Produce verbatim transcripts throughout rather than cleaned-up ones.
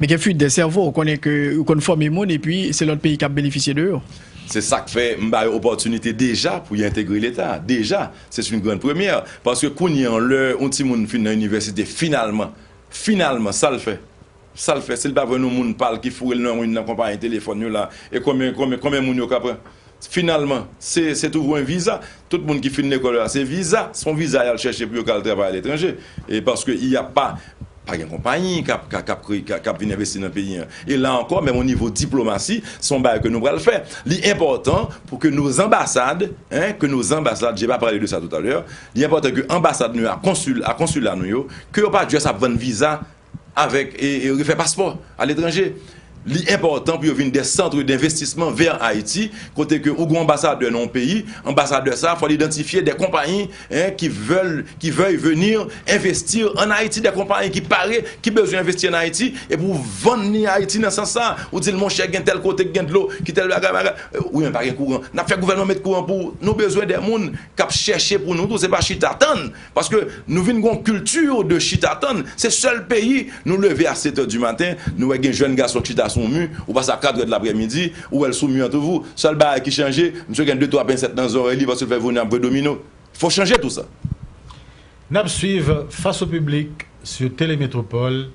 Men gen fuite de sèvo, ou konnen ke ou konn fòme moun epi se lòt peyi k ap benefisye de yo. Se sa k fè m ba yo opòtinite deja pou y entegre Leta. Deja, c'est une grande première. Paske kounye an, lè yon timoun fin nan inivèsite, finalman, finalman, sa l fè? Sa l fè? Si l pa jwenn yon moun pa l ki foure l nan youn nan konpayi telefòn yo la, e konbyen, konbyen, konbyen moun yo ka pran? Finalman, se, se toujou yon viza. Tout moun ki fin lekòl la, se viza. Se yon viza y al chèche pou yo ka al travay aletranje. E paske y a pa, pa gen konpayi k ap, k ap, k ap, k ap vin envesti nan peyi an. E la ankò, menm o nivo diplomasi, se yon bagay ke nou pral fè. Li enpòtan pou ke nos ambassades, hein, que nos ambassades, j'ai pas parlé de ça tout à l'heure, li enpòtan ke anbasad nou yo, a konsil, a konsila nou yo, ke yo pa just ap vann viza avèk e, e refè paspò aletranje. Li enpòtan pou yo vin des centres d'investissement vers Haïti, kote ke ou gen anbasadè nan yon peyi, anbasadè sa a, fò l idantifye des compagnies, hein, qui veulent, qui veuillent venir investir en Haïti, des compagnies ki pare, ki bezwen envesti an Ayiti, epi ou vann li Ayiti nan sans sa a, ou di l, monchè, gen tèl kote k gen dlo, ki tèl bagay, bagay, ou menm pa gen kouran. N ap fè gouvènman met kouran pou ou. Nou bezwen de moun k ap chèche pou nou tou, se pa chita tann. Paske nou vin gen yon kilti de chita tann. Se sèl peyi, nou leve a sèt è di maten, nou wè gen jèn gason k chita sou yon mi, ou pase a kat è de laprèmidi, ou wè l sou mi an toujou. Sèl bagay ki chanje, misye gen de twa pensèt nan zòrèy li, paske l fè jounen ap jwe domino. Fò chanje tou sa. N ap swiv Face au public sur Télé Métropole.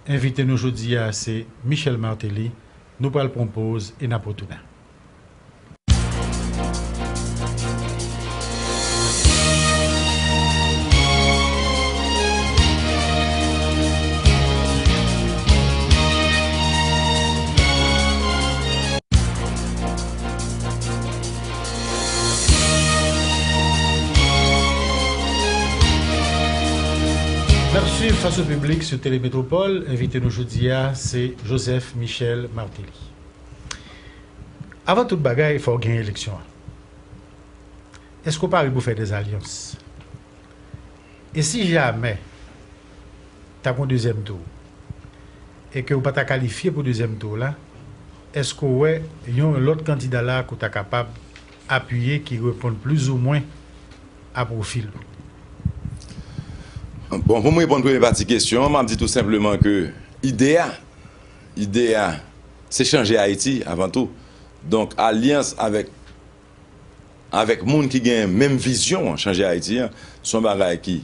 Envite nou jodi a se Michel Martelly. Nou pral pran yon poz e n ap retounen. N ap swiv Face au public sou Tele Metropole. Envite nou jodi a se Joseph Michel Martelly. Avan tout bagay, fò w gen eleksyon an. Èske w pare pou fè dèzalyans? E si jamè ta gen yon dezyèm tou, e ke w pa ta kalifye pou dezyèm tou la, èske w wè yon lòt kandida la ke w ta kapab apiye ki reponn plizoumwen a pwofil ou? Bon, pou m reponn premye pati kesyon an, m ap di tou senpleman ke ide a, ide a, se chanje Ayiti avan tou. Donk, alyans avèk avèk moun ki gen menm vizyon an, chanje Ayiti an, se yon bagay ki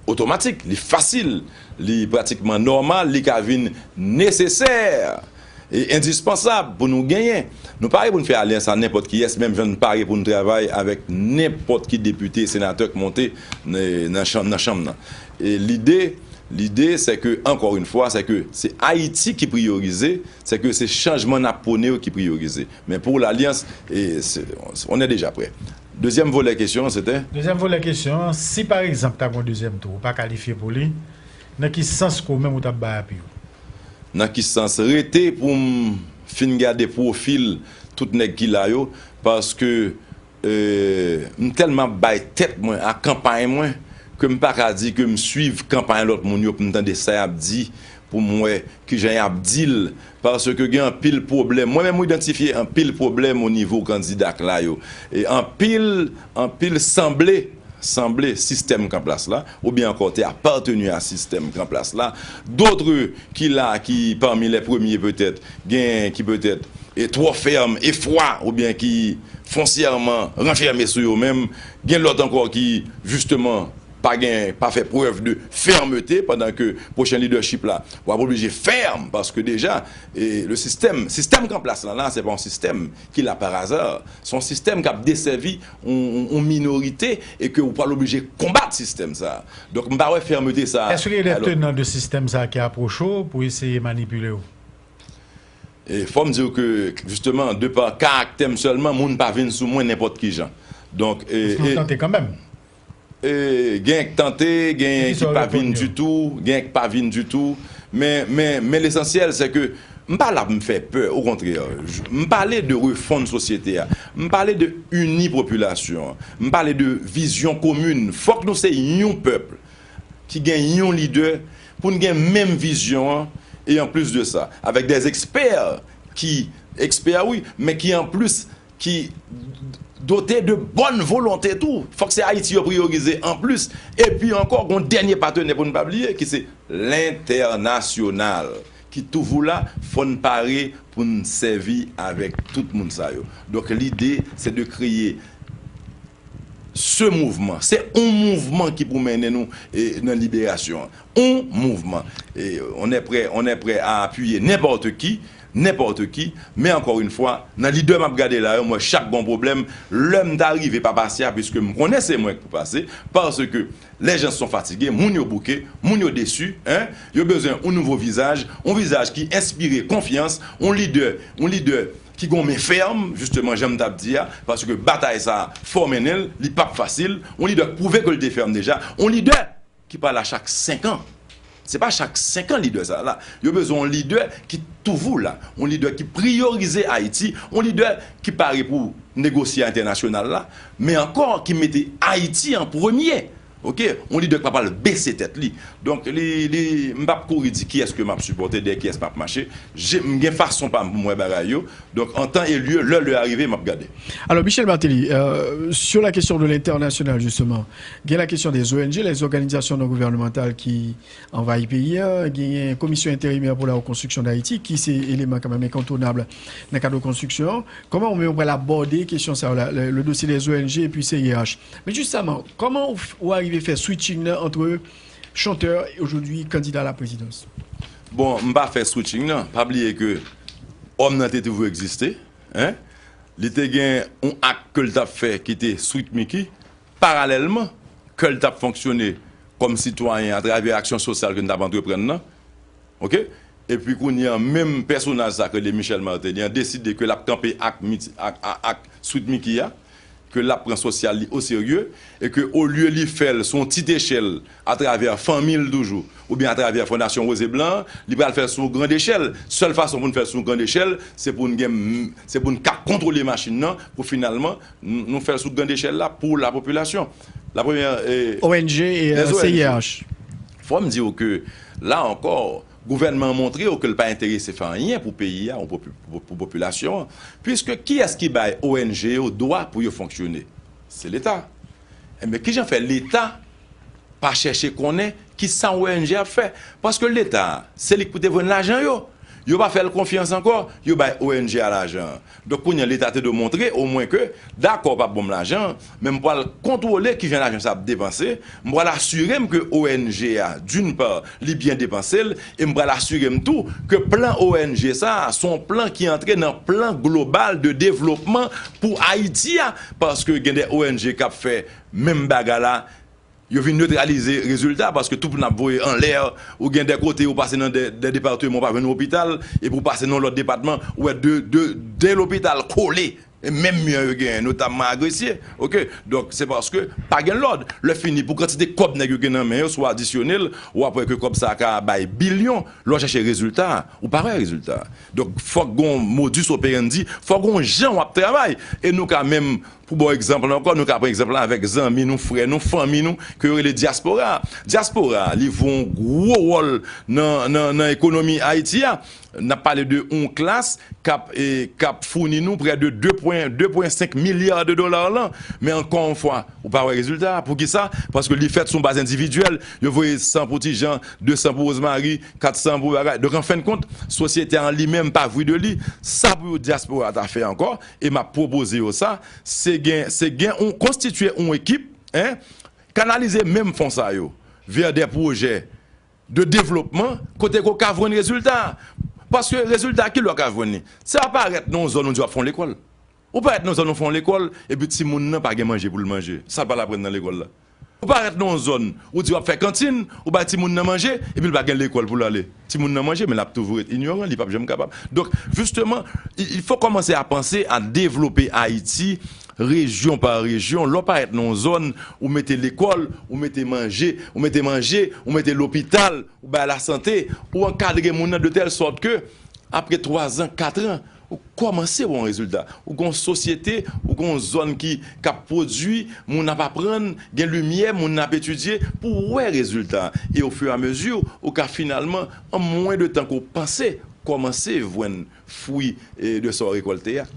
otomatik, li fasil, li pratikman nòmal, li ka vin nesesè e endispansab pou nou genyen. Nou pare pou n fè alyans a nenpòt kiyès, menm jan n pare pou n travay avèk nenpòt ki depite, senatè k monte, e, nan chanm, nan chanm nan. E lide, lide, se ke, encore une fois, se ke se Ayiti ki priyorize, se ke se chanjman n ap pwone yo ki priyorize. Men pou lalyans, e, se, on est déjà prêt. Dezyèm volè kesyon an, se te? Dezyèm volè kesyon an, si pa egzanp ta gen yon dezyèm tou, ou pa kalifye pou li, nan ki sans ke w menm ou t ap bay api w? Nan ki sans? Rete pou m fin gade pwofil tout nèg ki la yo, paske, e, m tèlman ap bay tèt mwen a kanpay mwen ke m pa ka di ke m swiv kanpay lòt moun yo pou m tande sa y ap di, pou m wè kijan y ap di l, paske gen anpil pwoblèm. Mwen menm, m idantifye anpil pwoblèm o nivo kandida k la yo. E anpil, anpil sanble, sanble sistèm k an plas la, oubyen ankò te apateni a sistèm k an plas la. Dòt ki la, ki pami lè premye petèt, gen ki petèt e twò fèm e fwa, oubyen ki fonsyèman ranfème sou yo menm. Gen lòt ankò ki, jisteman, pa gen, pa fè prèv de fèmte, pandan ke pwochen lidèchip la, w ap oblije fèm, paske deja, e, le sistèm, sistèm k an plas la, la, se pa yon sistèm ki la par hasard. Se yon sistèm k ap desèvi yon, yon, yon minorite e ke ou pral oblije konbat sistèm sa a. Donk, m pa wè fèmte sa a. Èske gen de tenan de sistèm sa a ki apwoche w pou eseye manipile w? E fò m di w ke, jisteman, de pa karaktè m sèlman, moun pa vin sou mwen nenpòt ki jan. Donk, e, paske w tante kanmenm. E, gen k tante, gen ki pa vin ditou, gen k pa vin ditou. Men, men, men lesansyèl, se ke m pa la pou m fè pè, okontrè. M pale de refonn sosyete a. M pale de ini popilasyon an. M pale de vizyon komin. Fòk nou se yon pèp ki gen yon lidè pou n gen menm vizyon an, e anplis de sa, avèk des experts ki, ekspè wi, men ki anplis, ki dote de bòn volonte tou. Fòk se Ayiti yo priyorize anplis. Epi ankò, gen yon dènye patenè pou n pa bliye, ki se lentènasyonal. ki toujou la, fò n pare pou n sèvi avèk tout moun sa yo. Donk, lide, se de kreye se mouvman. Se yon mouvman ki pou mennen nou e, nan liberasyon an. Yon mouvman. E, on est prêt, on est prêt à appuyer n'importe qui, n'importe qui, men encore une fois, nan lidè m ap gade la yo, mwen chak gon pwoblèm, lè m ta rive pa pase a, piske m konnen se mwen k pou pase, paske les gens sont fatigués, moun yo bouke, moun yo desi, en, yo bezwen yon nouvo vizaj, yon vizaj ki enspire konfyans, yon lidè, yon lidè ki gon men fèm, jisteman, jan m t ap di a, paske batay sa a, fò mennen l, li p ap fasil, yon lidè k pwouve ke l te fèm deja, yon lidè ki pa la chak senk an. Se pa chak senk an lidè sa a la. Yo bezwen yon lidè ki toujou la, yon lidè ki priyorize Ayiti, yon lidè ki pare pou negosye entènasyonal la, men ankò ki mete Ayiti an premye. Oke, yon lidè k pa pral bese tèt li. Donk, li, li, m p ap kouri di kiyès ke m ap sipòte, dèyè kiyès m ap mache. Je, m gen fason pa m pou m wè bagay yo. Donk, an tan e lye, lè lè a rive, m ap gade. Alors, Michel Martelly, euh, sur la question de l'international, justement, il y a la question des O N G, les organisations non gouvernementales qui envahissent le pays, hein, il y a une commission intérimaire pour la reconstruction d'Haïti, qui c'est un élément quand même incontournable dans le cadre de la construction. Comment on peut aborder la question, ça, la- le, le dossier des O N G et puis C I R H? Mais justement, comment vous, vous arrivez à faire switching là entre chanteur et aujourd'hui candidat à la présidence? Bon, m pa fè switching nan. Pa bliye ke òm nan te toujou egziste. En? Li te gen yon ak ke l t ap fè ki te Sweet Micky. Paralèlman, ke l t ap fonksyone kòm sitwayen atravè aksyon sosyal ke n t ap antreprann nan. Oke? Epi kounye a, menm pèsonaj sa k rele Michel Martelly an deside ke l ap kanpe ak, miti- ak, ak, ak Sweet Micky a, ke l ap pran sosyal li oserye, e ke olye li fè l sou yon ti echèl atravè fanmi l toujou, oubyen atravè Fondasyon Woze Blan an, li pral fè l sou yon grand echèl. Sèl fason pou n fè l sou yon grand echèl, se pou n gen, se pou n ka kontwole machin nan, pou finalman, n- nou fè l sou grand echèl la pou la popilasyon. La premyè, eh, O N G et les euh, O N G. C I R H. Fò m di w ke, la ankò, gouvènman an montre w ke l pa enterese fè anyen pou peyi a, ou pou, pou, pou popilasyon an. Piske kiyès ki bay O N G yo dwa pou yo fonksyone? Se Leta. Enben, kijan fè Leta pa chèche konnen ki sa O N G ap fè? Paske Leta, se li k pou te jwenn lajan yo. Yo pa fè l konfyans ankò, yo bay O N G a lajan an. Donk, kounye a, Leta te dwe montre, omwen, ke, dakò, w p ap ban m lajan an, men m pral kontwole kijan lajan sa ap depanse, m pral asire m ke O N G a, d'une part, li byen depanse l, e m pral asire m tou ke plan O N G sa a, se yon plan ki antre nan plan global de devlopman pou Ayiti a, paske gen de O N G k ap fè menm bagay la, yo vin netralize rezilta, paske tout moun ap voye anlè, ou gen de kote ou pase nan de, de depatman ou pa jwenn lopital, epi ou pase nan lòt depatman, ou wè de, de, de lopital kole, e menm mi an yo genyen, notamman a Gresye. Oke? Donk, se paske pa gen lòd. Lè fini, pou kantite kòb nèg yo gen nan men yo, si w adisyone l, w ap wè ke kòb sa a ka bay bilyon. Lè w chèche rezilta, ou pa wè rezilta. Donk, fòk gon modus operandi, fòk gon jan w ap travay. E nou ka menm, pou ba w egzanp la ankò, nou ka pran egzanp la avèk zanmi nou, frè nou, fanmi nou, ke yo rele dyaspora. Dyaspora, li jwe yon gwo wòl nan, nan, nan ekonomi Ayiti a. N ap pale de yon klas k ap, e, k ap founi nou prè de de pwen, de pwen senk milya de dola lan. Men ankò yon fwa, ou pa wè rezilta a. Poukisa? Paske li fèt sou baz endividyèl. Yo voye san pou Ti Jan, de san pou Rosemary, kat san pou bagay. Donk, an fen de kont, sosyete a an li menm pa vwi de li. Sa pou dyaspora ta fè ankò, e m ap pwopoze yo sa, se gen, se gen yon, konstitye yon ekip, en, kanalize menm fon sa yo vè de pwojè de devlopman, kote ke w ka jwenn rezilta. Paske rezilta, ki lè w ka jwenn li? Se pa parèt nan yon zòn ou di w ap fè yon lekòl. Ou parèt nan yon zòn ou fè yon lekòl, epi timoun nan pa gen manje pou l manje. Sa l pral aprann nan lekòl la? Ou parèt nan yon zòn ou di w ap fè kantin, ou bay timoun nan manje, epi l pa gen lekòl pou l ale. Timoun nan manje, men l ap toujou ret inyoran, li p ap janm kapab. Donk, jisteman, il, il faut commencer à penser à développer Ayiti, rejyon pa rejyon. Lè w parèt nan yon zòn, ou mete lekòl, ou mete manje, ou mete manje, ou mete lopital, ou bay lasante, ou ankadre moun nan de tèl sòt ke, apre twa zan, kat an, ou kòmanse wè yon rezilta. Ou gen yon sosyete, ou gen yon zòn ki, k ap pwodui, moun ap aprann, gen limyè, moun ap etidye, pou w wè rezilta. E ofiramezi, ou ka finalman, an mwen de tan ke w panse, kòmanse jwenn fwi, e, de sa w rekòlte a.